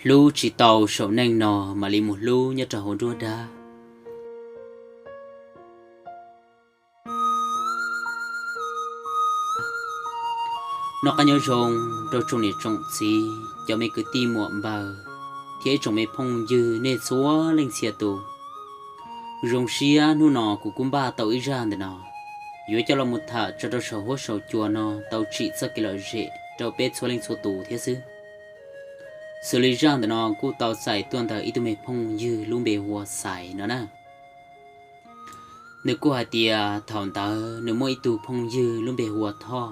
Hlub tsis tau saum neej no mam li mus hlub nyob rau hauv nruab dab. Noj qab nyob zoo rau tsoom niam tsoom txiv, cov me kwv tij muam npawg, thiab ib tsoom me phooj ywg nej txhua leej txhia tus. Zoo siab hnub no kuv kuj npaj tau ib zaj ntawm no, yuav coj los mus tham tso rau saum huab saum cua no tau tsim txoj kev lom zem rau peb txhua leej txhua tus thiab xwb. Xws li zaj ntawm no kuj tau txais tuaj ntawm ib tug me phooj ywg lub npe hu ua Xais no na. Nws kuj hais tias thaum ntawd nws muaj ib tug phooj ywg lub npe hu ua Thoj.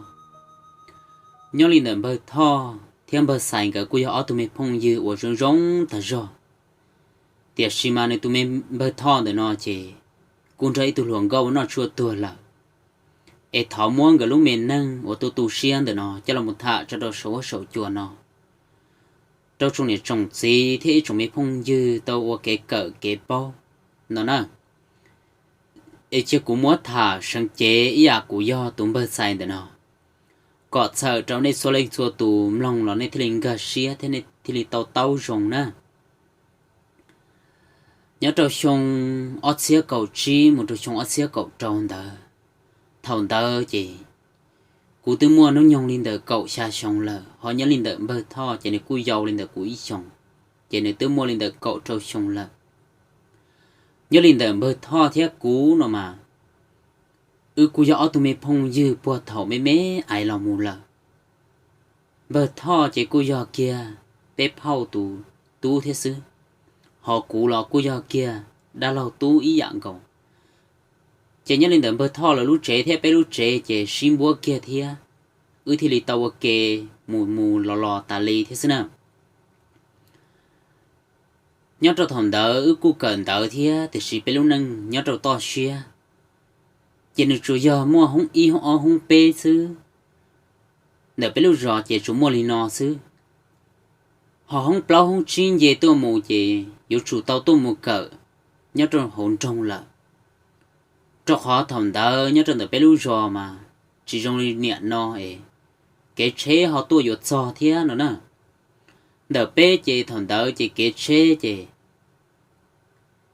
Nyob li ntawm npawg Thoj thiab npawg Xais nkawd kuj yog ob tug me phooj ywg uas zoo zoo tag zog. Tiam sis mas nws tus me npawg Thoj ntawm no ces kuj nrog ib tug hluas nkauj noj tshuaj tuag lawm. Es thov muab nkawd lub me neej uas tu tu siab ntawm no coj los mus tham tso rau saum huab saum cua no rau tsoom niam tsoom txiv thiab ib tsoom me phooj ywg tau ua kev kawm kev paub no na. Es cia kuv muab tham seev cev ib yam kuv yog tus npawg Xais ntawm no, kom txhawm rau nej txhua leej txhua tus mloog los nej thiaj li nkag siab thiab nej thiaj li tau taub zoo na. Nyob rau xyoo ob txhiab kaum tsib mus rau xyoo ob txhiab kaum rau ntawd, thaum ntawd ces kuv twb muaj hnub nyoog li ntawm kaum xya xyoo lawm, ho nyob li ntawm npawg Thoj ces nws kuj yau li ntawm kuv ib xyoos, ces nws twb muaj li ntawm kaum rau xyoo lawm. Nyob li ntawm npawg Thoj thiab kuv no mas, wb kuj yog ob tug me phooj ywg puag thaum me me aiv los mus lawm. Npawg Thoj ces kuj yog kiag peb phauj tus tub thiab xwb, ho kuv los kuj yog kiag dab laug tub ib yam nkaus. Ces nyob li ntawm npawg Thoj lawv lub tsev thiab peb lub tsev ces sib npuab kiag thiab, wb thiaj li tau ua ke mus mus los los tas li thiab xwb na. Nyob rau thaum ntawd wb kuj kawm ntawv thiab tiam sis peb lub neej nyob rau toj siab, ces nws tsuas yog muaj hoob ib hoob ob hoob peb xwb. Ntawm peb lub zos ces tsuas muaj li no xwb, ho hoob plaub hoob tsib nce tuaj mus ces yuav tsum tau tuaj mus kawm nyob rau hauv nroog lawm. Rau qhov thaum ntawd nyob rau ntawm peb lub zos mas tsis zoo li niam no es kev tsheb ho tuaj yuav txog thiab no na. Ntawm peb ces thaum ntawd ces kev tsheb ces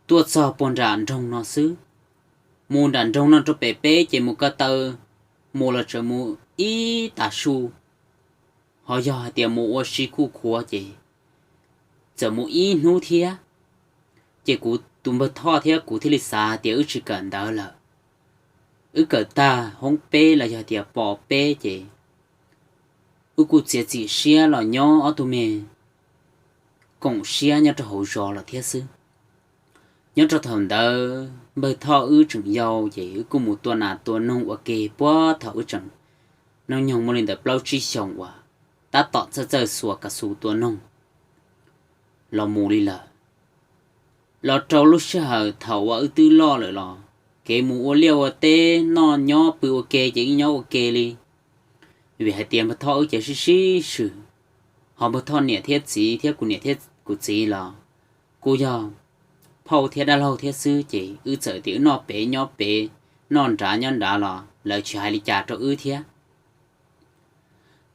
tuaj txog puag nram nroog no xwb. Mus nram nroog no rau pem peb ces mus ko taw, mus los tseem mus ib tag su, ho yog hais tias mus ua si kuj khuav ces txawm mus ib hnub thiab. Ces kuv tus npawg Thoj thiab kuv thiaj li xav tias wb tsis kawm ntawv lawm, wb kawm tag hoob peb los yog tias pos peb ces wb kuj txiav txim siab los nyob ob tug me koom siab nyob rau hauv zos lawm thiab xwb. Nyob rau thaum ntawd npawg Thoj wb tseem yau ces wb kuj mus tua nas tua noog ua ke puag thaum wb tseem hnub nyoog muaj li ntawm plaub tsib xyoos uas tab tom txawj txawj xuas kas xus tua noog los mus li lawm. Los rau lub sij hawm thaum uas wb twb loj lawm los kev mus ua liaj ua teb noj nyob pw ua ke ces yeej nyob ua ke li. Vim hais tias npawg Thoj wb ces sib sib swm, ho npawg Thoj niam thiab txiv thiab kuv niam thiab kuv txiv los kuj yog phauj thiab dab laug thiab xwb ces wb txawm tias wb noj pem nyob pem, noj nrad nyob nrad los lawv tsis hais li cas rau wb thiab.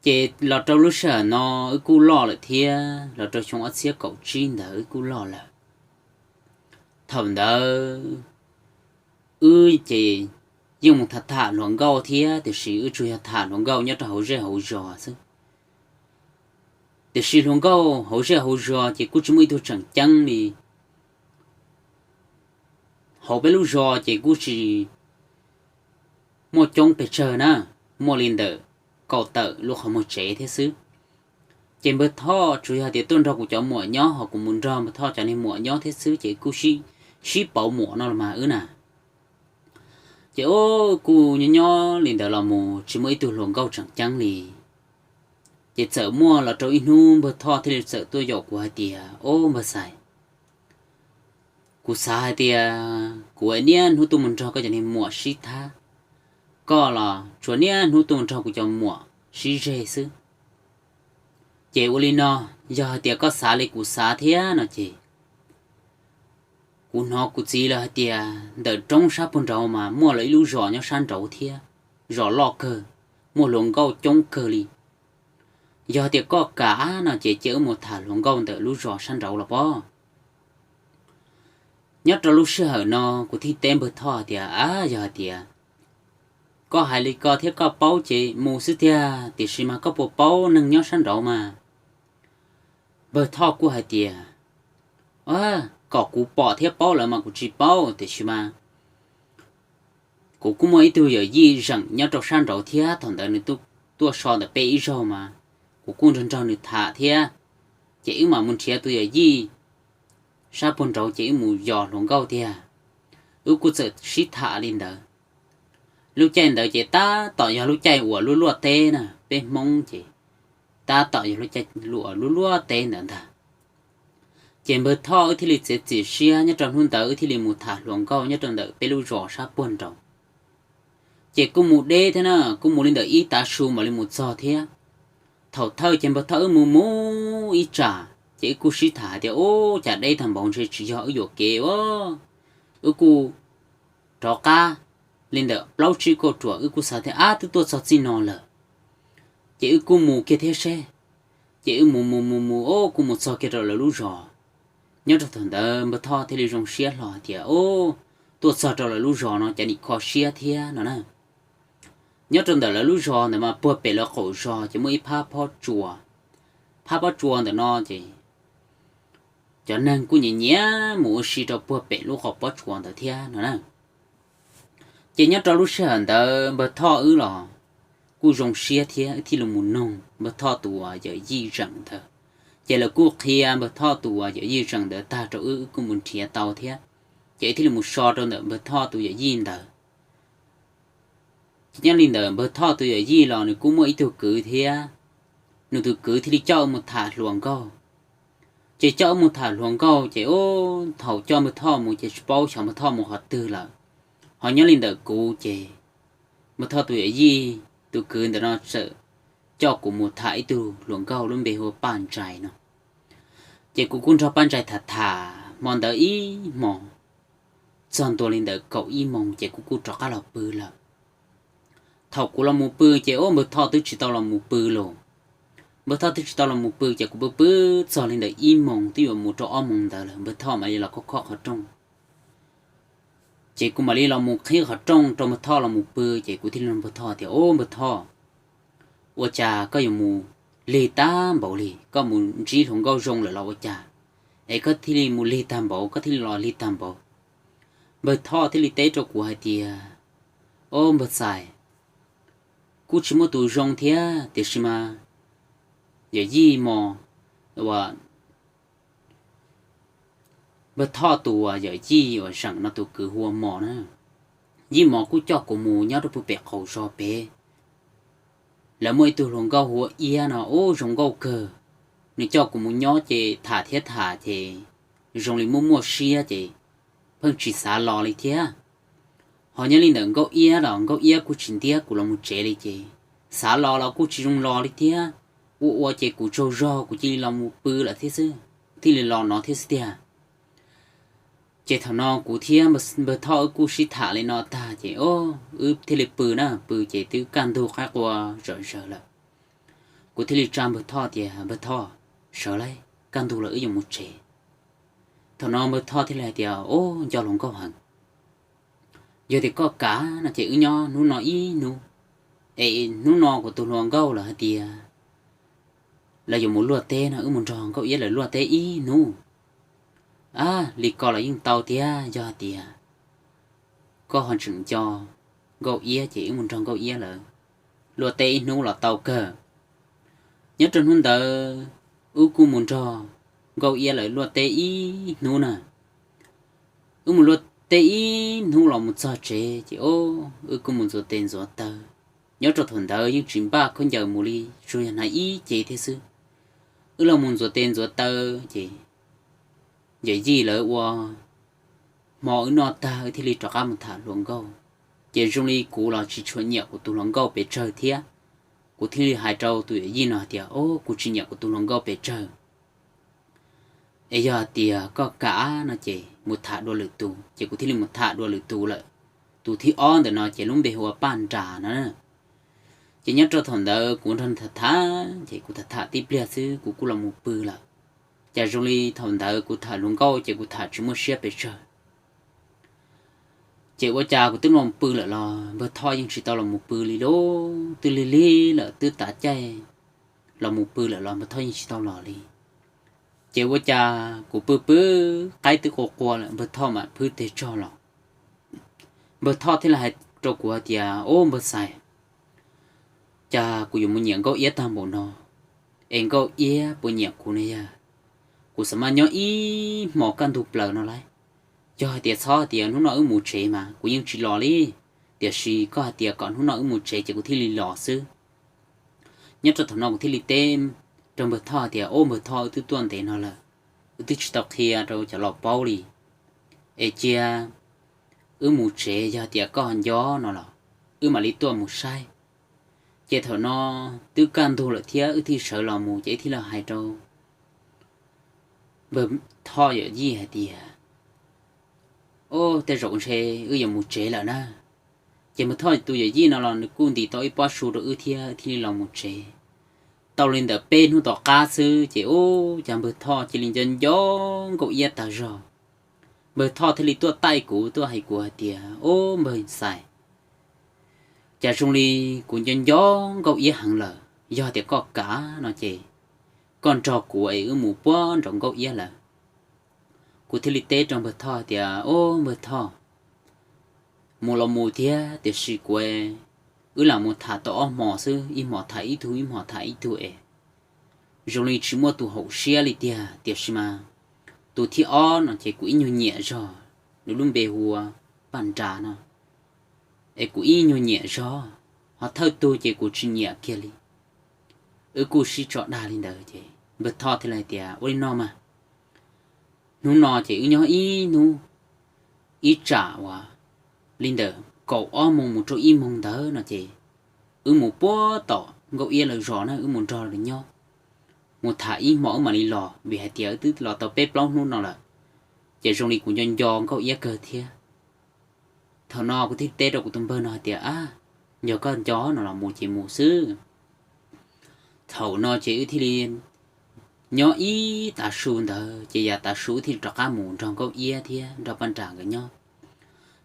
Ces los rau lub sij hawm no wb kuj loj lawm thiab, los rau xyoo ob txhiab kaum tsib ntawd wb kuj loj lawm. Thaum ntawd wb ces yeej mus tham tham hluas nkauj thiab tiam sis wb tsuas yog tham hluas nkauj nyob rau hauv zej hauv zos xwb. Tiam sis hluas nkauj hauv zej hauv zos ces kuj tsis muaj ib tug tseem ceeb li. Hauv peb lub zos ces kuj tsis muaj coob pes tsawg na, muaj li ntawm kaum tawm lub qhov muag tsev thiab xwb. Ces npawg Thoj tsuas yog tias tuaj nrog kuv cov muam nyob ho kuv mus nrog npawg Thoj cov niag muam nyob thiab xwb ces kuj sib pauv muam no los mas wb na. Ces o, kuj nyob nyob li ntawd los mus tsis muaj ib tug hluas nkauj tseem ceeb li. Ces txawm muaj los rau ib hnub npawg Thoj thiaj li txawm tuaj yaum kuv hais tias, o npawg Xais, kuv xav hais tias kuv niaj hnub tuaj mus nrog koj cov niag muam sib thab, koj los tsuas niaj hnub tuaj mus nrog kuv cov muam sib zeg xwb. Ces ua li no, yog hais tias koj xav li kuv xav thiab no ces kuv hnov kuv txiv lawv hais tias ntawm roob sab puag nraud mas muaj lawv ib lub zos nyob sab nraud thiab, zos loj kawg, muaj hluas nkauj coob kawg li. Yog tias koj kam no ces cia wb mus tham hluas nkauj ntawm lub zos sab nraud los pob. Nyob rau lub sij hawm no kuv thiaj teb npawg Thoj tias, a, yog hais tias koj hais li ko thiab koj paub ces mus xwb tiag, tiam sis mas koj puas paub neeg nyob sab nraud mas? Npawg Thoj kuj hais tias, kom kuv pom thiab paub lawm mas kuv tsis paub, tiam sis mas kuv kuj muaj ib tug yawm yij zeem nyob rau sab nraud thiab, thaum ntawd nws tuaj so ntawm peb ib zaug mas kuv kuj nrog nrog nws tham thiab, ces wb mam mus nrhiav tus yawm yij sab puag nraud ces wb mus yos hluas nkauj tiag. Wb kuj txawm sib tham li ntawd. Lub caij ntawd ces tab tom yog lub caij uas luaj luaj teb na, peb Hmoob ces tab tom yog lub caij uas luaj luaj teb ntawd ntag. Ces npawg Thoj wb thiaj li txiav txim siab, nyob rau hnub ntawd wb thiaj li mus tham hluas nkauj nyob rau ntawm peb lub zos sab puag nraud. Ces kuj mus deb thiab na, kuj mus li ntawm ib tav su mam li mus txog thiab. Thaum thawj ces npawg Thoj wb mus mus ib tsam ces wb kuj sib tham hais tias, ub, cas deb tag npaum ntshe tsis yog wb yuam kev ua. Wb kuj rov qab li ntawm plaub tsib kauj ruam, wb kuj xav tias, ab, twb tuaj txog txij no lawm, ces wb kuj mus kiag thiab seb. Ces wb mus mus mus mus, o, kuj mus txog kiag rau lawv lub zos. Nyob rau thaum ntawd npawg Thoj thiaj li zoo siab hlo hais tias, o, tuaj txog rau lawv lub zos no cas nim kho siab thiab no na. Nyob rau ntawm lawv lub zos ntawd mas puag pem lawv qaum zos ces muaj ib phab pob tsuas. Phab pob tsuas ntawm no ces cov neeg kuj nyiam nyiam mus ua si rau puag pem lub qaum pob tsuas ntawd thiab no na. Ces nyob rau lub sij hawm ntawd npawg Thoj wb los kuj zoo siab thiab, wb thiaj li mus noog npawg Thoj tus uas yawm yij zeem ntawd. Ces lawv kuj qhia npawg Thoj tus uas yawm yij zeem ntawd tag rau wb, wb kuj mus nrhiav tau thiab. Ces wb thiaj li mus so rau ntawm npawg Thoj tus yawm yij ntawd. Ces nyob li ntawm npawg Thoj tus yawm yij los nws kuj muaj ib tug kwv thiab, nws tus kwv thiaj li coj wb mus tham hluas nkauj. Ces coj wb mus tham hluas nkauj ces, o, thaum coj npawg Thoj mus ces tsis paub xyov npawg Thoj mus qhov twg lawm. Ho nyob li ntawm kuv ces npawg Thoj tus yawm yij tus kwv ntawm no txawm coj kuv mus tham ib tug hluas nkauj lub npe hu ua Paj Ntsais no. Ces kuv kuj nrog Paj Ntsais tham tham hmo ntawd ib hmos, txog ntua li ntawm kaum ib moos ces kuv kuj rov qab los pw lawm. Thaum kuv los mus pw ces, o, npawg Thoj twb tsis tau los mus pw los. Npawg Thoj twb tsis tau los mus pw ces kuv pw pw txog li ntawm ib moos twb yuav mus rau ob moos ntawd lawm, npawg Thoj mam li los khob khob qhov rooj. Ces kuv mam li los mus qhib qhov rooj rau npawg Thoj los mus pw ces kuv thiaj li nug npawg Thoj tias, o, npawg Thoj, ua cas koj yuav mus lig tag npaum li, koj mus ntsib hluas nkauj zoo lawm los ua cas es koj thiaj li mus lig tag npaum, koj thiaj li los lig tag npaum? Npawg Thoj thiaj li teb rau kuv hais tias, o, npawg Txais, kuj tsis muaj tus zoo thiab, tiam sis mas yawm yij Mos, uas npawg Thoj tus uas yawm yij uas zeem no tus kwv hu ua Mos na, yij Mos kuj coj kuv mus nyob rau puag pem qaum zos pem. Lawv muaj ib tug hluas nkauj hu ua Iab no, ub, zoo nkauj kawg. Nws coj kuv mus nyob ces tham thiab tham ces zoo li muaj muaj siab ces pheej tsis xav los li thiab. Ho nyob li ntawm Nkauj Iab los Nkauj Iab kuj tsis ntiab kuv los mus tsev li ces xav los los kuj tsis zoo los li thiab. Ua ua ces kuv tsaug zog kuv cia li los mus pw lawm thiab xwb, thiaj li los no thiab xwb tiag. Ces thaum no kuv thiab npawg Thoj wb kuj sib tham li no tag ces, o, wb thiaj li pw na, pw ces twb kaj ntug qaib qua zom zaws lawm. Kuv thiaj li tsa npawg Thoj tias, npawg Thoj, sawv lauj, kaj ntug lawm wb yuav mus tsev. Thaum no npawg Thoj thiaj li hais tias, o, nco hluas nkauj heev. Yog tias koj kam no ces wb nyob hnub no ib hnub, es hnub no kuv tus hluas nkauj lawv hais tias lawv yuav mus luaj teb no, wb mus nrog Nkauj Iab lawv luaj teb ib hnub. A, li ko los yeej tau tiag, yog hais tias koj ho tseem nco Nkauj Iab ces wb mus nrog Nkauj Iab lawv luaj teb ib hnub los tau kawg. Nyob rau hnub ntawd wb kuj mus nrog Nkauj Iab lawv luaj teb ib hnub na. Wb mus luaj teb ib hnub los mus txog tsev ces, o, wb kuj mus ntxuav tes ntxuav taw. Nyob rau thaum ntawd yeej tsis npaj khaub ncaws mus li, tsuas yog hnav ib ce thiab xwb. Wb los mus ntxuav tes ntxuav taw ces yawm yij lawv ua hmo wb noj tag wb thiaj li rov qab mus tham hluas nkauj. Ces zoo li kuv los tsis tshua nyiam kuv tus hluas nkauj pes tsawg thiab. Kuv thiaj li hais rau tus yawm yij no hais tias, o, kuv tsis nyiam kuv tus hluas nkauj pes tsawg. Es yog hais tias koj kam no ces mus tham dua lwm tus. Ces kuv thiaj li mus tham dua lwm tus lawm. Tus thib ob ntawm no ces lub npe hu ua Paj Nras no. Ces nyob rau thaum ntawd kuv nrog nws tham tham, ces kuv tham tham tib pliag xwb kuv kuj los mus pw lawm. Ces zoo li thaum ntawd kuv tham hluas nkauj ces kuv tham tsis muaj siab pes tsawg. Ces ua cas kuv twb los pw lawm los npawg Thoj yeej tsis tau los mus pw li lauj, twb lig lig lawm twb tav caij los mus pw lawm los npawg Thoj yeej tsis tau los li. Ces ua cas kuv pw pw, qaib twb qua qua lawm npawg Thoj mam phwb teg tsog los. Npawg Thoj thiaj li hais rau kuv hais tias, Ub npawg Xais, cas kuv yuav mus nyiam Nkauj Iab tag npaum no, es Nkauj Iab puas nyiam kuv ne yawg? Kuv xav mas nyob ib hmos kaj ntug plaws no lauj. Yog hais tias txhob hais tias hnub no wb mus tsev mas kuv yeej tsis los li, tiam sis koj hais tias kom hnub no wb mus tsev ces kuv thiaj li los xwb. Nyob rau thaum no kuv thiaj li teb rau npawg Thoj tias, Ub npawg Thoj, wb twb tuaj ntev no lawm, wb twb tsis tau qhia rau cov laus paub li. Es cia wb mus tsev, yog tias koj nco no los wb mam li tuaj mus saib. Ces thaum no twb kaj ntug lawm thiab wb thiaj sawv los mus ces wb thiaj los hais rau npawg Thoj yawm yij hais tias, Ub, tej zaum ntshe wb yuav mus tsev lawm na. Ces npawg Thoj tus yawm yij no los nws kuj ntim tau ib pob su rau wb thiab wb thiaj li los mus tsev. Tau li ntawm peb hnub tom qab xwb ces ub, cas npawg Thoj cia li nco nco Nkauj Iab tag zog. Npawg Thoj thiaj li tuaj taij kuv tuaj hais kuv hais tias, Ub npawg Xais, cas zoo li kuv nco nco Nkauj Iab heev lawm, yog tias koj kam no ces koj nrog kuv es wb mus puag nraum Nkauj Iab lawm. Kuv thiaj li teb rau npawg Thoj tias, Ub npawg Thoj, mus los mus thiab tiam sis kuv, wb lam mus tham tau ob hmos xwb, ib hmos tham ib tug ib hmos tham ib tug es zoo li tsis muaj tus haum siab li tiag, tiam sis mas tus thib ob no ces kuv ib nyuag nyiam zog, nws lub npe hu ua Paj Nras no, es kuv ib nyuag nyiam zog, ho thawj tug ces kuv tsis nyiam kiag li. Wb kuj sib tso dag li ntawd ces npawg Thoj thiaj li hais tias, Ua li no mas, hnub no ces wb nyob ib hnub, ib tsam uas li ntawm kaum ob moos mus rau ib moos ntawd no ces wb mus puag tom Nkauj Iab lawv zos na, wb mus nrog lawv nyob, mus tham ib hmos wb mam li los, vim hais tias wb twb los tau peb plaub hnub no lawm, ces zoo li kuv nco nco Nkauj Iab kawg thiab. Thaum no kuv thiaj teb rau kuv tus npawg no hais tias, Ab, yog koj nco no los mus ces mus xwb. Thaum no ces wb thiaj li nyob ib tav su ntawd ces yav tav su wb thiaj li rov qab mus nrog Nkauj Iab thiab nrog Paj Nras nkawd nyob.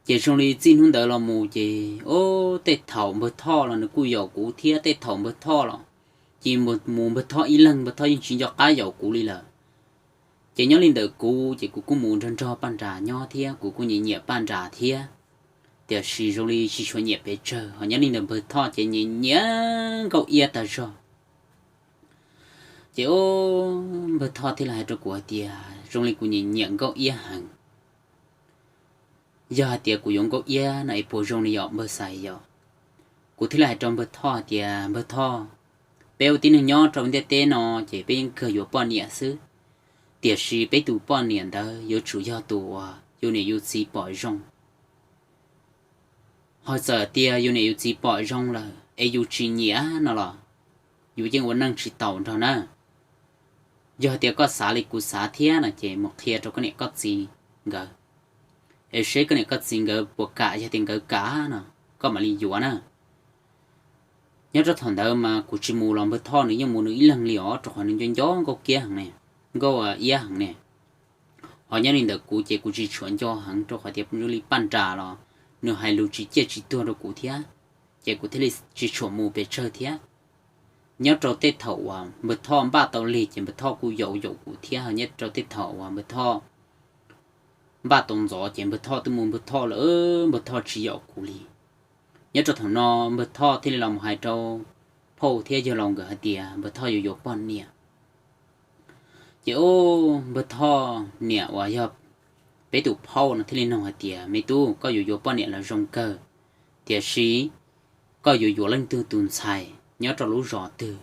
Ces zoo li txij hnub ntawd los mus ces, ub, tej thaum npawg Thoj los nws kuj yaum kuv thiab, tej thaum npawg Thoj los ces mus npawg Thoj ib leeg, npawg Thoj yeej tsis nco qab yaum kuv li lawm. Ces nyob li ntawm kuv ces kuv kuj mus nrog nrog Paj Nras nyob thiab, kuv kuj nyiam nyiam Paj Nras thiab, tiam sis zoo li tsis tshua nyiam pes tsawg. Ho nyob li ntawm npawg Thoj ces nyiam nyiam Nkauj Iab tag zog. Ces ub, npawg Thoj thiaj li hais rau kuv hais tias, Zoo li kuv nyiam nyiam Nkauj Iab heev. Yog hais tias kuv yuav Nkauj Iab no es puas zoo li yom npawg Xais yom? Kuv thiaj li hais rau npawg Thoj hais tias, Npawg Thoj, peb ua tib neeg nyob rau ntiaj teb no ces peb yeej kawg yuav poj niam xwb, tiam sis peb tus poj niam ntawd yuav tsum yog tus uas yus niam yus txiv pom zoo. Ho txawm tias yus niam yus txiv pom zoo lawm es yus tsis nyiam no los yus yeej ua neej tsis taus nrog na. Yog tias koj xav li kuv xav thiab no ces mus qhia rau koj niam koj txiv nkawd, es seb koj niam koj txiv nkawd puas kam, yog tias nkawd kam no koj mam li yuav na. Nyob rau thaum ntawd mas kuv tsis mus los npawg Thoj nws yeej mus nws ib leeg li os, rau qhov nws nco nco Nkauj Iab heev ne, Nkauj Iab heev ne. Ho nyob li ntawm kuv ces kuv tsis tshua nco heev rau qhov tias zoo li Paj Nras los nws hais lus tsis ciaj tsis tuag rau kuv thiab, ces kuv thiaj li tsis tshua mus pes tsawg thiab. Nyob rau tej thaum uas npawg Thoj npaj tau lig ces npawg Thoj kuj yaum yaum kuv thiab, ho nyob rau tej thaum uas npawg Thoj npaj tau ntxov ces npawg Thoj twb mus npawg Thoj lawm, npawg Thoj tsis yaum kuv li. Nyob rau thaum no npawg Thoj thiaj li los mus hais rau phauj thiab yawg laus nkawd hais tias npawg Thoj yuav yuav poj niam. Ces ub, npawg Thoj niam uas yog peb tus phauj no thiaj li nug hais tias, Me tub, koj yuav yuav poj niam los zoo kawg, tiam sis koj yuav yuav leej twg tus ntxhais nyob rau lub zos twg?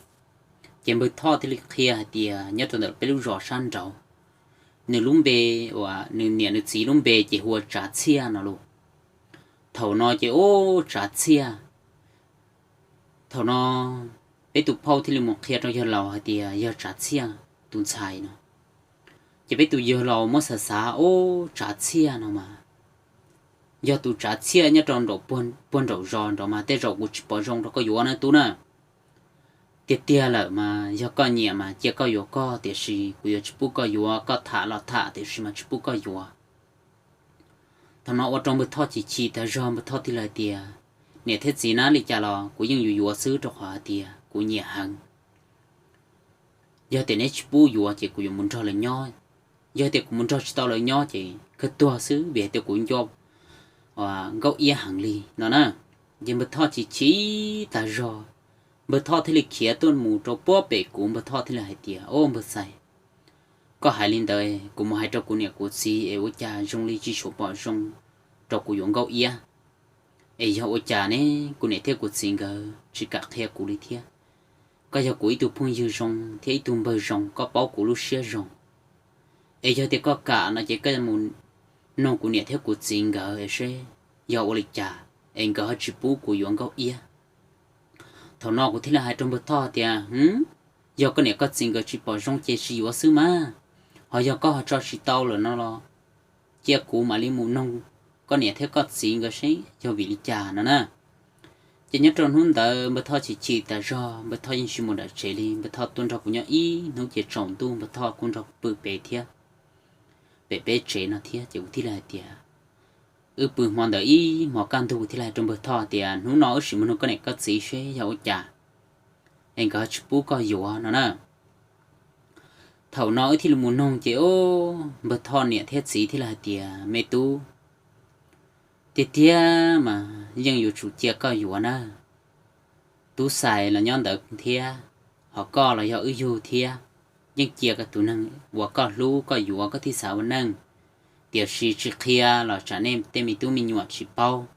Ces npawg Thoj thiaj li qhia hais tias nyob rau ntawm peb lub zos sab nraud, nws lub npe uas nws niam nws txiv lub npe ces hu ua Tsav Txhiaj no lauj. Thaum no ces ub, Tsav Txhiaj, thaum no peb tus phauj thiaj li mus qhia rau yawg laus hais tias yog Tsav Txhiaj tus ntxhais no. Ces peb tus yawg laus muab xav xav, Ub, Tsav Txhiaj no mas yog tus Tsav Txhiaj nyob rau nraum puag nraum zos nraud mas tej zaum kuv tsis pom zoo rau koj yuav na tub na. Tiag tiag lawm mas yog koj nyiam mas cia koj yuav koj, tiam sis kuv yuav tsis pub koj yuav. Koj tham los tham, tiam sis mas tsis pub koj yuav. Thaum no ua rau npawg Thoj chim chim tas zog, npawg Thoj thiaj li hais tias, Niam thiab txiv, nab li cas los kuv yeej yuav yuav xwb, rau qhov hais tias kuv nyiam heev. Yog tias neb tsis pub yuav ces kuv yuav mus nrog lawv nyob. Yog tias kuv mus nrog tsis tau lawv nyob ces kawg tuag xwb, vim hais tias kuv nco Nkauj Iab heev li no na. Ces npawg Thoj chim chim tas zog, npawg Thoj thiaj li khiav tuaj mus rau puag pem kuv, npawg Thoj thiaj li hais tias, Au npawg Xais, koj hais li ntawd kuv mus hais rau kuv niam kuv txiv es ua cas zoo li tsis tshua pom zoo rau kuv yuav Nkauj Iab. Es yog ua cas ne, kuv niam thiab kuv txiv nkawd tsis kam qhia kuv li thiab? Koj yog kuv ib tug phooj ywg zoo thiab ib tug npawg zoo, koj paub kuv lub siab zoo. Es yog tias koj kam no ces koj mus noog kuv niam thiab kuv txiv nkawd es seb yog ua li cas es nkawd ho tsis pub kuv yuav Nkauj Iab. Thaum no kuv thiaj li hais rau npawg Thoj tias, Hm, yog koj niam koj txiv nkawd tsis pom zoo ces tsis yuav xwb mas. Ho yog koj ho tso tsis tau lawm no los cia kuv mam li mus noog koj niam thiab koj txiv nkawd seb yog vim li cas no na. Ces nyob rau hnub ntawd npawg Thoj chim chim tas zog, npawg Thoj yeej tsis mus nram tsev li, npawg Thoj tuaj nrog kuv nyob ib hnub ces tsaus ntuj npawg Thoj kuj nrog kuv pw pem thiab, pem peb tsev no thiab. Ces kuv thiaj li hais tias, wb pw hmo ntawd ib hmos kaj ntug, kuv thiaj li hais rau npawg Thoj tias, Hnub no wb sim mus noog koj niam koj txiv seb yog ua cas es nkawd ho tsis pub koj yuav no na. Thaum no wb thiaj li mus noog ces, o, npawg Thoj niam thiab txiv thiaj li hais tias, Me tub, tiag tiag mas yeej yuav tsum cia koj yuav na. Tub Xais los nyob ntawd thiab, ho koj los yog wb yug thiab, yeej cia koj tus neeg uas koj hlub koj yuav koj thiaj xav ua neej. Tiam sis tsis qhia los tsam nej tej me tub me nyuam tsis paub,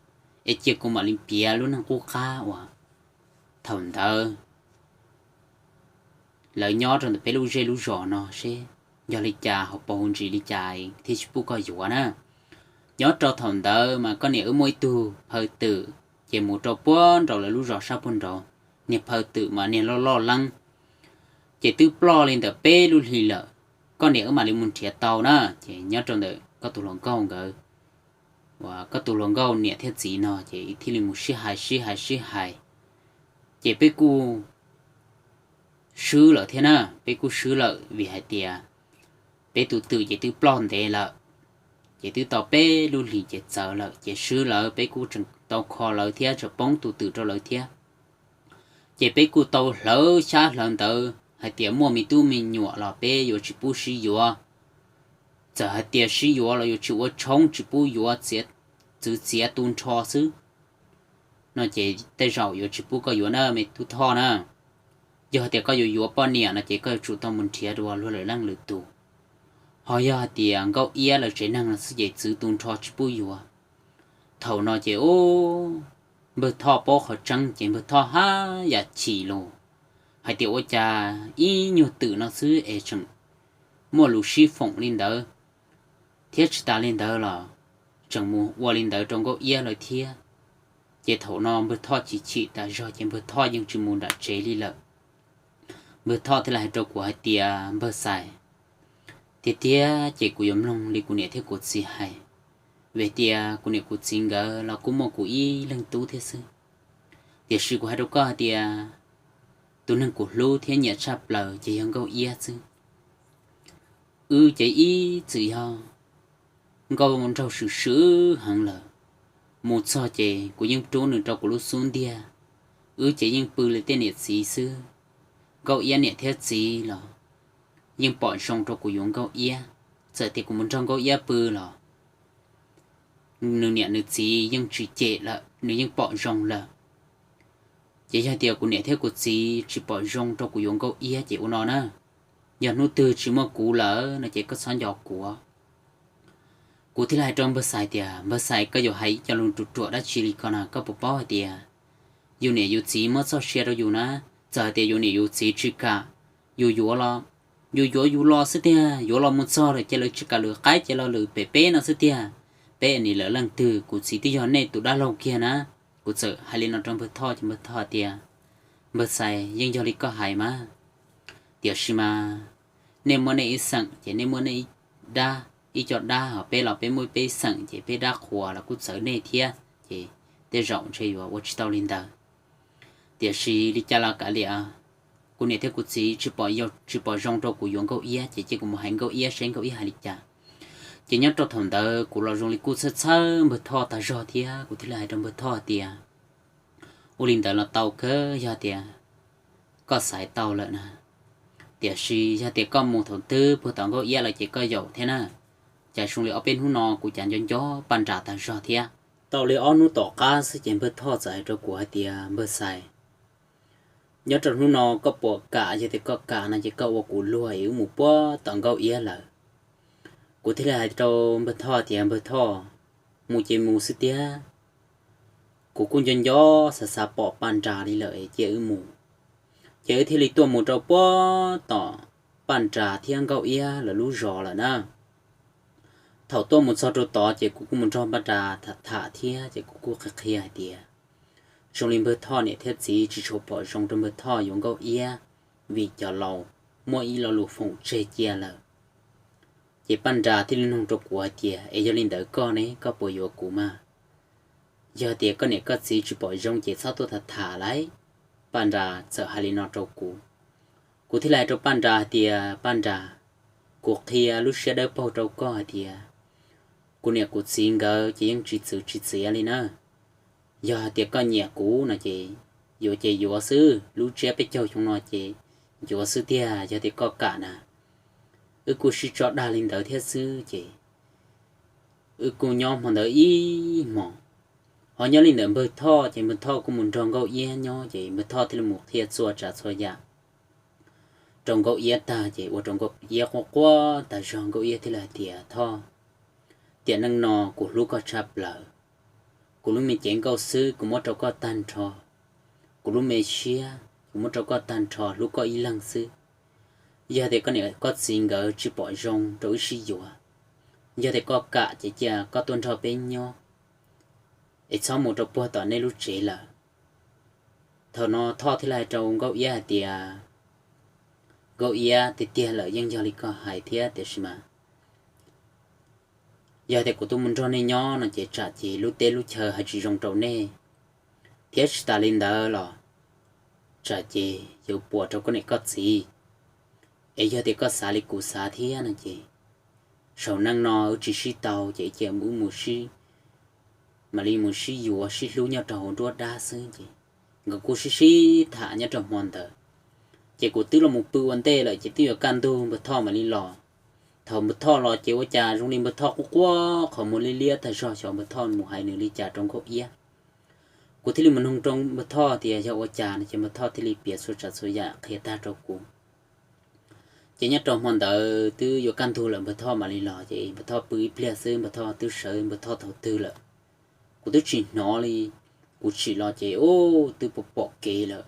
es cia kuv mam li piav lub neej qub qab uas thaum ntawd lawv nyob rau ntawm peb lub zej lub zos no seb yog li cas, ho pauv ntsis li cas thiaj tsis pub koj yuav na. Nyob rau thaum ntawd mas koj niam wb muaj ib tug phaw twm, ces mus rau puag nraum lawv lub zos sab puag nraud, niag phaw twm mas niag loj loj leeb, ces twb ploj li ntawm peb lub hlis lawm, koj niam wb mam li mus nrhiav tau na. Ces nyob rau ntawm koj tus hluas nkauj nkawd, uas koj tus hluas nkauj niam thiab txiv no ces thiaj li mus sib hais sib hais sib hais, ces peb kuj swb lawm thiab na. Peb kuj swb lawm vim hais tias peb tus twm ces twb ploj ntev lawm, ces twb tau peb lub hlis ces txawv lawm ces swb lawm, peb kuj tseem tau kho lawv thiab tseem poob tus twm rau lawv thiab. Ces peb kuj tau hlawv xyab hlawv ntawv hais tias muaj me tub me nyuam los peb yuav tsis pub sib yuav. Txawm hais tias sib yuav los yuav tsis ua tshoob, tsis pub yuav, txiav, txwv txiav tu nrho xwb no ces tej zaum yuav tsis pub koj yuav na me tub Thoj na. Yog hais tias koj yuav yuav poj niam no ces koj yuav tsum tau mus nrhiav dua luag lwm leej lwm tus. Ho yog hais tias Nkauj Iab lawv tsev neeg no xwb ces txwv tu nrho tsis pub yuav. Thaum no ces, o, npawg Thoj paub qhov tseeb ces npawg Thoj haj yam chim lus hais tias ua cas ib nyuag twm no xwb es tseem muaj lus sib foom li ntawd, thiab tsis tas li ntawd los tseem mus ua li ntawd rau Nkauj Iab lawv thiab. Ces thaum no npawg Thoj chim chim tas zog ces npawg Thoj yeej tsis mus nram tsev li lawm. Npawg Thoj thiaj li hais rau kuv hais tias, Npawg Xais, tiag tiag ces kuv yuav mloog li kuv niam thiab kuv txiv hais, vim tias kuv niam kuv txiv nkawd los kuj muaj kuv ib leeg tub thiab xwb. Tiam sis kuv hais rau koj hais tias tus neeg kuv hlub thiab nyiam tshaj plaws ces yog Nkauj Iab xwb. Wb ces ib txwm yog nkauj nraug swm swm heev lawm, mus txog ces kuv yeej rub nws rau kuv lub xub ntiag. Wb ces yeej pw li tej niam txiv xwb. Nkauj Iab niam thiab txiv los yeej pom zoo rau kuv yuav Nkauj Iab. Txawm tias kuv mus nrog Nkauj Iab pw los nws niam nws txiv yeej tsis cem lawm, nws yeej pom zoo lawm. Ces yog tias kuv niam thiab kuv txiv tsis pom zoo rau kuv yuav Nkauj Iab ces ua no na, yog hnub twg tsis muaj kuv lawm no ces koj txhob nco kuv. Kuv thiaj li hais rau npawg Xais tias, Npawg Xais, koj yuav hais ib co lus ruam ruam dab tsi li ko na? Koj puas paub hais tias yus niam yus txiv muab txoj sia rau yus na? Txawm hais tias yus niam yus txiv tsis kam yus yuav los, yus yuav yus los xwb tiag, yuav los mus txog lawm ces lawv tsis kam lwm qaib ces los lwm pem peb no xwb tiag. Peb nim lawv leej twg, kuv txiv twb yog nej tus dab laug kiag na. Kuv txawm hais li no rau npawg Thoj ces npawg Thoj tias, Npawg Xais, yeej yog li koj hais mas, tiam sis mas nej muaj nej ib xeem ces nej muaj nej ib dab, ib co dab, ho peb los peb muaj peb xeem ces peb dab qhuas los kuj txawv nej thiab ces tej zaum ntshe yuav ua tsis tau li ntawd. Tiam sis li cas los kav liam, kuv niam thiab kuv txiv tsis pom, tsis pom zoo rau kuv yuav Nkauj Iab, ces cia kuv mus hais Nkauj Iab seb Nkauj Iab hais li cas. Ces nyob rau thaum ntawd kuv los zoo li kuj txhawj txhawj npawg Thoj tag zog thiab, kuv thiaj li hais rau npawg Thoj tias, ua li ntawd los tau kawg yog tias koj xaiv tau lawm na, tiam sis yog tias koj mus thaum twg puag tom Nkauj Iab lawm ces koj yaum thiab na. Cas zoo li ob peb hnub no kuv cas nco nco Paj Nras tag zog thiab. Tau li ob hnub tom qab xwb ces npawg Thoj txawm hais rau kuv hais tias, npawg Xais, nyob rau hnub no koj puas kam? Yog tias koj kam no ces koj ua kuv luag es wb mus puag tom Nkauj Iab lawm. Kuv thiaj li hais rau npawg Thoj tias, npawg Thoj, mus ces mus xwb tiag, kuv kuj nco nco xav xav pom Paj Nras li lawm es cia wb mus. Ces wb thiaj li tuaj mus rau puag tom Paj Nras thiab Nkauj Iab lawv lub zos lawm na. Thaum tuaj mus txog rau tod ces kuv kuj mus nrog Paj Nras tham tham thiab ces kuv kuj qhia qhia hais tias, zoo li npawg Thoj niam thiab txiv tsis tshua pom zoo rau npawg Thoj yuav Nkauj Iab, vim cov laus muaj ib lo lus foom tseg cia lawm. Ces Paj Nras thiaj li nug rau kuv hais tias, es yog li ntawd koj ne, koj puas yuav kuv mas? Yog tias koj niam koj txiv tsis pom zoo ces txhob tuaj tham tham lauj. Paj Nras txawm hais li no rau kuv. Kuv thiaj li hais rau Paj Nras hais tias, Paj Nras, kuv qhia lub siab dawb paug rau koj hais tias, kuv niam kuv txiv nkawd ces yeej tsis txwv tsis txiav li na. Yog hais tias koj nyiam kuv no ces yuav ces yuav xwb, lub tsiab peb caug xyoo no ces yuav xwb tiag, yog tias koj kam na. Wb kuj sib tso dag li ntawd thiab xwb ces wb kuj nyob hmo ntawd ib hmos. Ho nyob li ntawd npawg Thoj ces npawg Thoj kuj mus nrog Nkauj Iab nyob ces npawg Thoj thiaj li mus qhia txhua tsav txhua yam rau Nkauj Iab tag ces ua rau Nkauj Iab quaj quaj tag zog. Nkauj Iab thiaj li hais tias, Thoj, tiam neej no kuv hlub koj tshaj plaws. Kuv lub me cev nkauj xwb kuv muab rau koj tag nrho. Kuv lub me siab kuv muab rau koj tag nrho, hlub koj ib leeg xwb. Yog tias koj niam koj txiv nkawd tsis pom zoo rau wb sib yuav, yog tias koj kam ces cia koj tuaj nrog peb nyob, es txhob mus rau puag tom nej lub tsev lawm. Thaum no Thoj thiaj li hais rau Nkauj Iab hais tias, Nkauj Iab, tiag tiag lawm yeej yog li koj hais thiab, tiam sis mas yog tias kuv tuaj mus nrog nej nyob no ces tsam ces lub teb lub chaw hais tsis zoo rau nej, thiab tsis tas li ntawd los tsam ces yuav puas rau koj niam koj txiv. Es yog tias koj xav li kuv xav thiab no ces saum neej no wb tsis sib tau ces cia wb mus sib, mam li mus sib yuav sib hlub nyob rau hauv nruab dab xwb. Ces nkawd kuj sib sib tham nyob rau hmo ntawd. Ces kuv twb los mus pw ua ntej lawm ces twb yuav kaj ntug npawg Thoj mam li los. Thaum npawg Thoj los ces ua cas zoo li npawg Thoj quaj quaj qhov muag liab liab tag zog, xyov npawg Thoj mus hais nws li cas rau Nkauj Iab. Kuv thiaj li mus nug rau npawg Thoj tias yog ua cas no ces npawg Thoj thiaj li piav txhua tsav txhua yam qhia tag rau kuv. Ces nyob rau hmo ntawd twb yuav kaj ntug lawm npawg Thoj mam li los, ces npawg Thoj pw ib pliag xwb npawg Thoj twb sawv npawg Thoj thaum twg lawm. Kuv twb tsis hnov li, kuv tsim los ces ub twb pom kev lawm.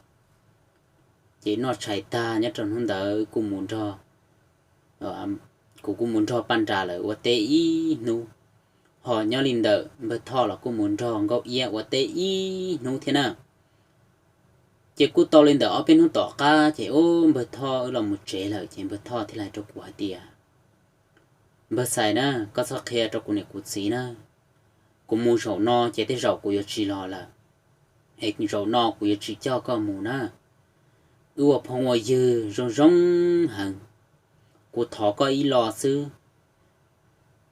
Ces noj tshais tag nyob rau hnub ntawd kuj mus nrog, kuv kuj mus nrog Paj Nras lawm ua teb ib hnub, ho nyob li ntawm npawg Thoj los kuj mus nrog Nkauj Iab ua teb ib hnub thiab na. Ces kuj tau li ntawm ob peb hnub tom qab ces ub npawg Thoj wb los mus tsev lawm ces npawg Thoj thiaj li hais rau kuv hais tias, Npawg Xais na, koj txhob qhia rau kuv niam kuv txiv na. Kuv mus zaum no ces tej zaum kuv yuav tsis los lawm, es zaum no kuv yuav tsis coj koj mus na. Wb ua phooj ua ywg zoo zoo heev. Kuv thov koj ib lo xwb,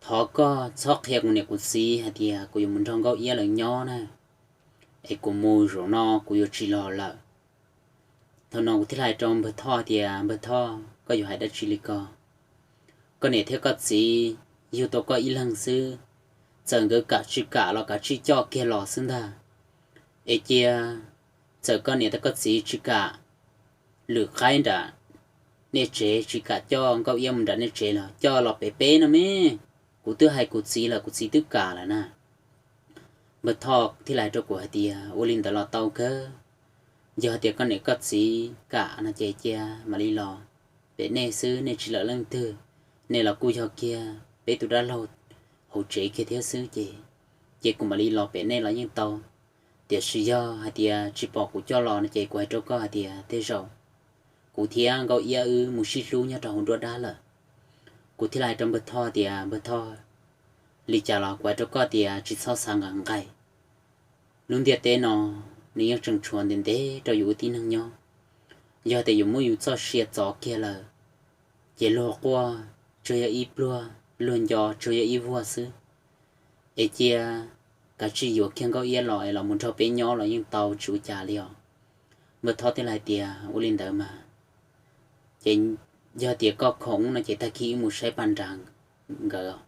thov koj txhob qhia kuv niam kuv txiv hais tias kuv yuav mus nrog Nkauj Iab lawv nyob na, es kuv mus zaum no kuv yuav tsis los lawm. Thaum no kuv thiaj li hais rau npawg Thoj tias, Npawg Thoj, koj yuav hais dab tsi li ko? Koj niam thiab koj txiv yug tau koj ib leeg xwb, txawm nkawd kam tsis kam los kav tsij coj kiag los xwb ntag. Es cia txawm koj niam thiab koj txiv tsis kam lwm qaib nram nej tsev, tsis kam coj Nkauj Iab mus nram nej tsev los coj los pem peb no me. Kuv twb hais kuv txiv lawm, kuv txiv twb kam lawm na. Npawg Thoj thiaj li hais rau kuv hais tias, Ua li ntawd los tau kawg. Yog tias koj niam koj txiv kam no ces cia mam li los pem nej xwb, nej tsis lawm leej twg. Nej los kuj yog kiag peb tus dab laug hauv tsev kiag thiab xwb ces, ces kuv mam li los pem nej los yeej tau. Tiam sis yog hais tias tsis pom kuv coj los no ces kuv hais rau koj hais tias tej zaum kuv thiab Nkauj Iab wb mus sib hlub nyob rau hauv nruab dab lawm. Kuv thiaj li hais rau npawg Thoj tias, Npawg Thoj, li cas los kuv hais rau koj tias tsis txhob xav nqas nqaij. Lub ntiaj teb no nws yeej tseem tshuav ntev ntev rau yus ua tib neeg nyob. Yog tias yus muab yus txoj sia txov kiag lawm, ces luag quaj tsuas yog ib pluag, luag nco tsuas yog ib vuag xwb. Es cia kav tsij yuav kiag Nkauj Iab los es los mus nrog peb nyob los yeej tau, tsis ua cas li os. Npawg Thoj thiaj li hais tias, Ua li ntawd mas, ces yog tias koj khoom no ces tag kis wb mus saib Paj Nras nkawd.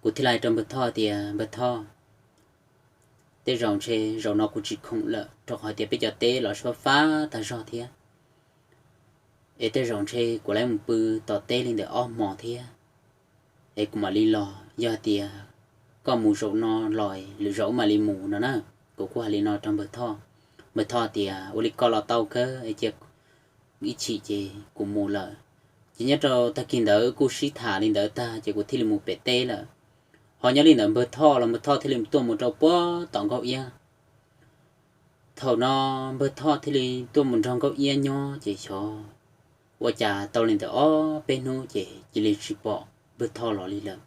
Kuv thiaj li hais rau Npawg Thoj tias, Npawg Thoj, tej zaum ntshe zaum no kuv tsis khoom lawm, rau qhov tias peb cov teb los fab fab tag zog thiab, es tej zaum ntshe kuv yuav mus pw tom teb li ntawm ob hmos thiab, es kuv mam li los. Yog tias koj mus zaum no los, lwm zaum wb mam li mus no na. Kuv kuj hais li no rau Npawg Thoj. Npawg Thoj tias, Ua li koj los tau kawg, cia ib chim ces kuv mus lawm. Ces nyob rau tag kis ntawd kuj sib tham li ntawd tag ces kuv thiaj li mus pem teb lawm. Ho nyob li ntawd Npawg Thoj los Npawg Thoj thiaj li tuaj mus rau puag tom Nkauj Iab. Thaum no Npawg Thoj thiaj li tuaj mus nrog Nkauj Iab nyob ces xyov ua cas tau li ntawm ob peb hnub ces cia li tsis pom Npawg Thoj los li lawm.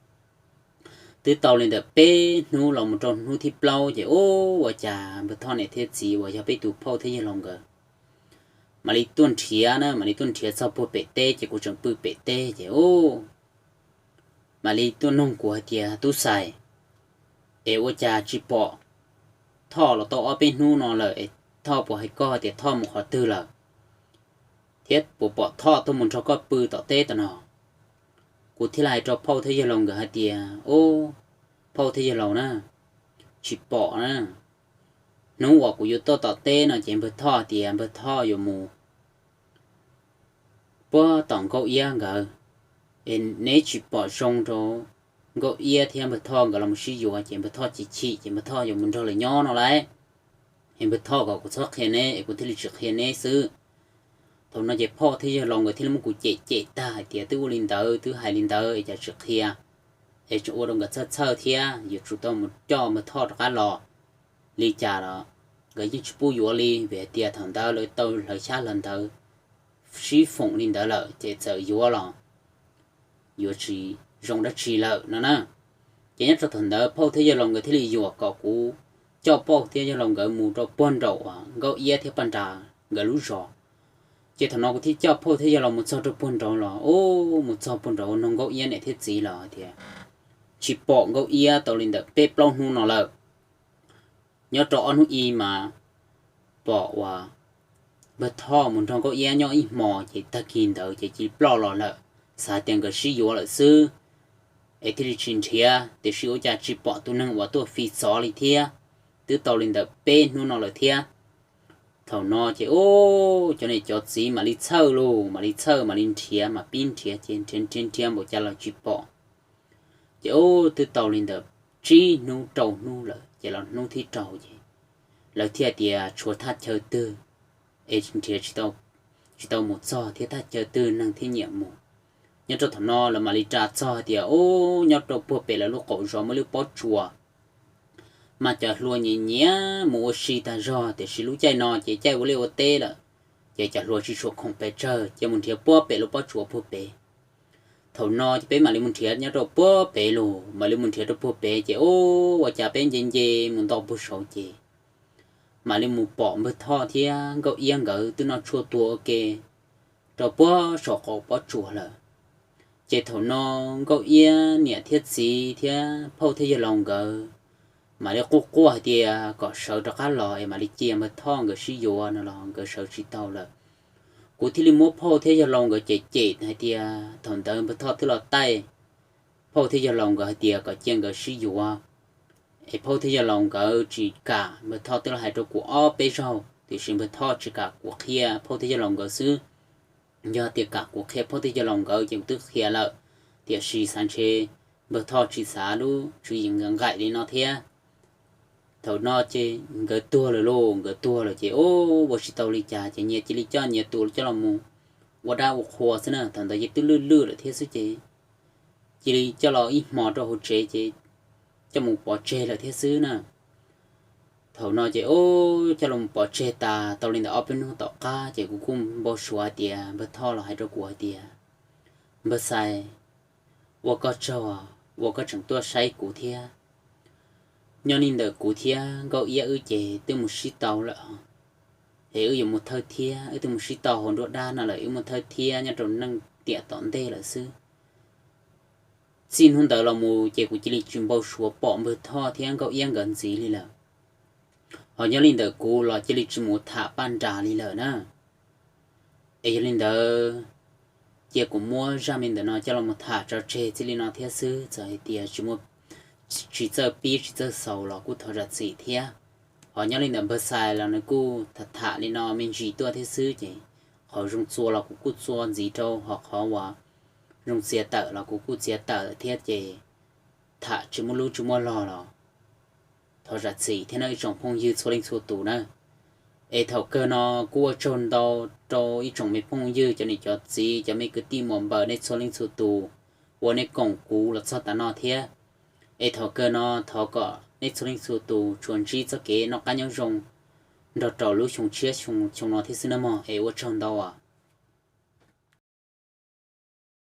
Twb tau li ntawm peb hnub los mus rau hnub thib plaub ces ub, ua cas Npawg Thoj niam thiab txiv uas yog peb tus phauj thiab yawg laus nkawd mam li tuaj nrhiav na, mam li tuaj nrhiav txog puag pem teb ces kuv tseem pw pem teb ces ub, mam li tuaj nug kuv hais tias, Tub Xais, es ua cas tsis pom Thoj los tau ob peb hnub no lawm es Thoj puas hais koj tias Thoj mus qhov twg lawm, thiab puas pom Thoj tuaj mus nrog koj pw tom teb tam no? Kuv thiaj li hais rau phauj thiab yawg laus nkawd hais tias, Ub, phauj thiab yawg laus na, tsis pom na. Hnub uas kuv yuav tuaj tom teb no ces Npawg Thoj tias Npawg Thoj yuav mus puag tom Nkauj Iab nkawd, es neb tsis pom zoo rau Nkauj Iab thiab Npawg Thoj nkawd los mus sib yuav ces Npawg Thoj chim chim ces Npawg Thoj yuav mus nrog lawv nyob no lauj. Es Npawg Thoj kom kuv txhob qhia neb es kuv thiaj li tsis qhia neb xwb. Thaum no ces phauj thiab yawg laus nkawd thiaj li muab kuv cem cem tag hais tias, Twb ua li ntawd, twb hais li ntawd es cas tsis qhia, es tseem ua rau nkawd txhawj txhawj thiab, yuav tsum tau mus coj Npawg Thoj rov qab los. Li cas los nkawd yeej tsis pub yuav li, vim hais tias thaum ntawd lawv tau hlawv xyab hlawv ntawv sib foom li ntawd lawm ces txawm yuav los yuav tsis zoo dab tsi lawm no na. Ces nyob rau thaum ntawd phauj thiab yawg laus nkawd thiaj li yuam kom kuv coj phauj thiab yawg laus nkawd mus rau puag nraum uas Nkauj Iab thiab Paj Nras nkawd lub zos. Ces thaum no kuv thiaj coj phauj thiab yawg laus mus txog rau puag nraud los, ub, mus txog puag nraud nug Nkauj Iab niam thiab txiv los tias tsis pom Nkauj Iab tau li ntawm peb plaub hnub no lawm. Nyob rau ob hnub i mas pom uas Npawg Thoj mus nrog Nkauj Iab nyob ib hmos ces tag kis ntawd ces cia li ploj los lawm. Xav tias nkawd sib yuav lawm xwb es thiaj li tsis nrhiav, tiam sis ua cas tsis pom tus neeg uas tuaj fi txov li thiab. Twb tau li ntawm peb hnub no lawm thiab. Thaum no ces ub, cov niam cov txiv mam li txhawj lauj, mam li txhawj mam li nrhiav, mam pib nrhiav ces nrhiav nrhiav nrhiav npaum cas los tsis pom. Ces ub, twb tau li ntawm tsib hnub rau hnub lawm ces los hnub thib rau ces lawv thiaj tias tshuav thaj chaw twg es nrhiav tsis tau mus txog thiab thaj chaw twg neeg thiaj nyiam mus. Nyob rau thaum no lawv mam li ras txog hais tias ub, nyob rau puag pem lawv lub qaum zos muaj lub pob tsuas mas cov hluas nyiam nyiam mus ua si tag zog, tiam sis lub caij no ces caij ua liaj ua teb lawm, ces cov hluas tsis tshua khoom pes tsawg, cia mus nrhiav puag pem lub pob tsuas puag pem. Thaum no ces peb mam li mus nrhiav nyob rau puag pem lauj, mam li mus nrhiav rau puag pem ces ub, ua cas peb nce nce mus nto puag saud ces mam li mus pom Npawg Thoj thiab Nkauj Iab nkawd twb noj tshuaj tuag ua ke rau puag saum qaum pob tsuas lawm. Ces thaum no Nkauj Iab niam thiab txiv thiab phauj thiab yawg laus nkawd mam li quaj quaj hais tias kom sawv rov qab los es mam li cia Npawg Thoj nkawd sib yuav no los nkawd sawv tsis tau lawm. Kuv thiaj li muab phauj thiab yawg laus nkawd cem cem hais tias thaum ntawd Npawg Thoj twb los taij phauj thiab yawg laus nkawd hais tias kom cia nkawd sib yuav, es phauj thiab yawg laus nkawd tsis kam. Npawg Thoj twb los hais rau kuv ob peb zaug tiam sis Npawg Thoj tsis kam kuv qhia phauj thiab yawg laus nkawd xwb. Yog tias kam kuv qhia phauj thiab yawg laus nkawd ces kuv twb qhia lawm, tiam sis xav ntshe Npawg Thoj tsis xav lub tswv yim nqaim li no thiab. Thaum no ces nkawd tuag lawm lauj, nkawd tuag lawm ces ub, ua tsis tau li cas ces nyias cia li coj nyias tus coj los mus ua dab ua qhua xwb na. Thaum ntawd ces twb lwj lwj lawm thiab xwb ces cia li coj los ib hmo rau hauv tsev ces coj mus pov tseg lawm thiab xwb na. Thaum no ces ub, coj los pov tseg tas tau li ntawm ob peb hnub tom qab ces kuv kuj npau suav hais tias Npawg Thoj los hais rau kuv hais tias, Npawg Xais, ua koj tsaug uas koj tseem tuaj saib kuv thiab. Nyob li ntawm kuv thiab Nkauj Iab wb ces twb mus sib tau lawm, Es wb yuav mus thawj thiab, wb twb mus sib tau hauv nruab dab no lawm, wb mus thawj thiab nyob rau neej tiam tom ntej lawm xwb. Txij hnub ntawd los mus ces kuv cia li tsis npau suav pom Npawg Thoj thiab Nkauj Iab nkawd ntxiv li lawm. Ho nyob li ntawm kuv los cia li tsis mus tham paj nras li lawm na. Es yog li ntawd, cia kuv muab zaj me ntawm no coj los mus tham tso tseg txij li no thiab xwb. Txawm hais tias tsis muaj, tsis txawj pib tsis txawj xaus los kuj thov zam txim thiab. Ho nyob li ntawm Npawg Xais los nws kuj tham tham li no me ntsis tuaj thiab xwb, ces qhov zoo txua los kuv kuj txua ntxiv rau, ho qhov uas zoo txiav tawm los kuv kuj txiav tawm thiab, ces tham tsis muaj lub tsis muaj log los thov zam txim thiab nawb ib tsoom phooj ywg txhua leej txhua tus na. Es thaum kawg no kuj ua tsaug ntau rau ib tsoom me phooj ywg, cov niam cov txiv, cov me kwv tij muam npawg, nej txhua leej txhua tus uas nej koom kuv los txog tav no thiab. Es thaum kawg no thov kom nej txhua leej txhua tus tsuas ntsib txoj kev noj qab nyob zoo nrog rau lub xyoo tshiab xyoo no thiab xwb nawb mog. Es ua tsaug ntau.